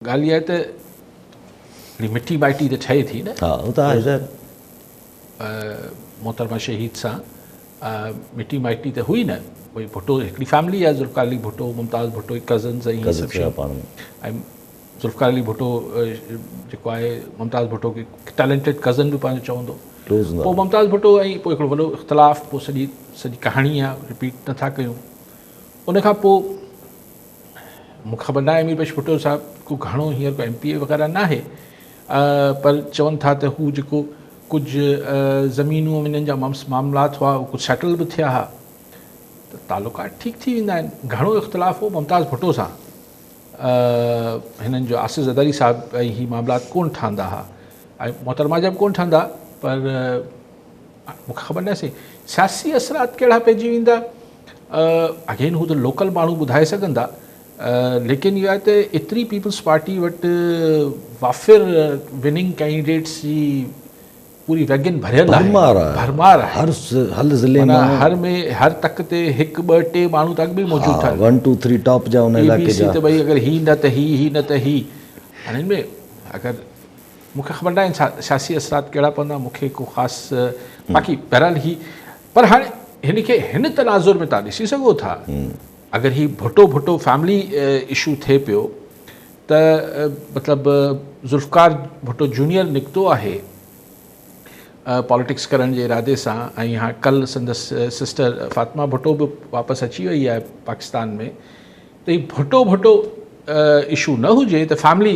ڳالهه اها آهي ته هڪڙي مٺي مائٽي ته ٺهي ٿي نه. ها اهو ته آهي ظاهر. محترمه شهيد سان مٽي مائٽي ته هئي نه. ڀئي ڀٽو هڪڙي فيملي آهي ذوالفقار علي ڀٽو ممتاز ڀٽو ڪزنز ۽ هي سڀ شيون ۽ ذوالفقار علي ڀٽو جيڪو آهي ممتاز ڀٽو کي ٽيلنٽيڊ ڪزن به پنهنجو چوندو پوء ممتاز ڀٽو ۽ پوء هڪڙو وڏو اختلاف پوء سڄي سڄي ڪهاڻي آهي رپيٽ نٿا ڪيون ان کان پوء مون کي خبر ناهي امير بخش ڀٽو صاحب ڪو گهڻو هينئر ڪو ايم پي اي وغيره ناهي پر چون ٿا ته هو جيڪو ڪجهه زمينون انهن جا معاملات هئا اهي ڪجهه سيٽل به ٿيا ها ته تعلقات ٺيڪ ٿي ويندا آهن گهڻو اختلاف هو ممتاز ڀٽو سان هنن جو آصف زرداري صاحب ۽ هي معاملات ڪون ٺهندا ها ۽ محترمه جا به ڪون ٺهندا پر مون کي خبر ناهي سائين سياسي اثرات ڪهڙا پئجي ويندا اگين هو ته لوڪل ماڻهو ٻڌائي سگهندا ليڪن اهو آهي ته ايتري پيپلز پارٽي وٽ وافر وننگ ڪينڊيڊيٽس جي پوري ويگن ڀريل آهي ڀرمار آهي هر هر ضلعي مان هر ۾ هر تڪ تي هڪ ٻه ٽي ماڻهو ته اڳ ۾ موجود ٿا 1 2 3 ٽاپ جا ان علائقي جا ته ڀئي اگر هي نه ته هي هي نه ته هي هاڻي ۾ اگر مون کي خبر ناهي سياسي اثرات ڪهڙا پوندا مون کي ڪو خاص باقي بهرحال هي پر هاڻي هن کي هن تناظر ۾ تان ڏسي سگهو ٿا اگر هي ڀٽو ڀٽو فيملي اشو ٿئي پيو ته مطلب ذوالفقار ڀٽو جونيئر نڪتو آهي پاليٽڪس ڪرڻ جي ارادي سان ۽ هاڻ ڪل سندس سسٽر فاطمه ڀٽو به واپس اچي وئي آهي پاڪستان ۾ ته هي ڀٽو ڀٽو اشو نه هجي ته فيملي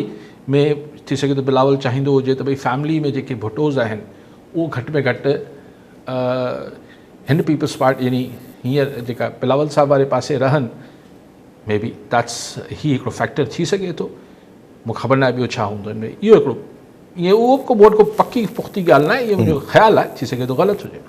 ۾ ٿي سگهي ٿو بلاول چاهيندو هجي ته ڀئي فيملي ۾ جيڪي ڀٽوز آهن اهو گهٽ ۾ گهٽ هن پيپلز پارٽي يعني هينئر جيڪا بلاول صاحب واري پاسي رهن مي بي that's هي هڪڙو فيڪٽر ٿي سگهي ٿو مون خبر ناهي ٻيو ڇا هوندو هن ۾ اهو هڪڙو ائين اهو به ڪو مون وٽ ڪو پڪي پختي ڳالهه ناهي اهو منهنجو خيال آهي ٿي سگهي ٿو غلط هجي.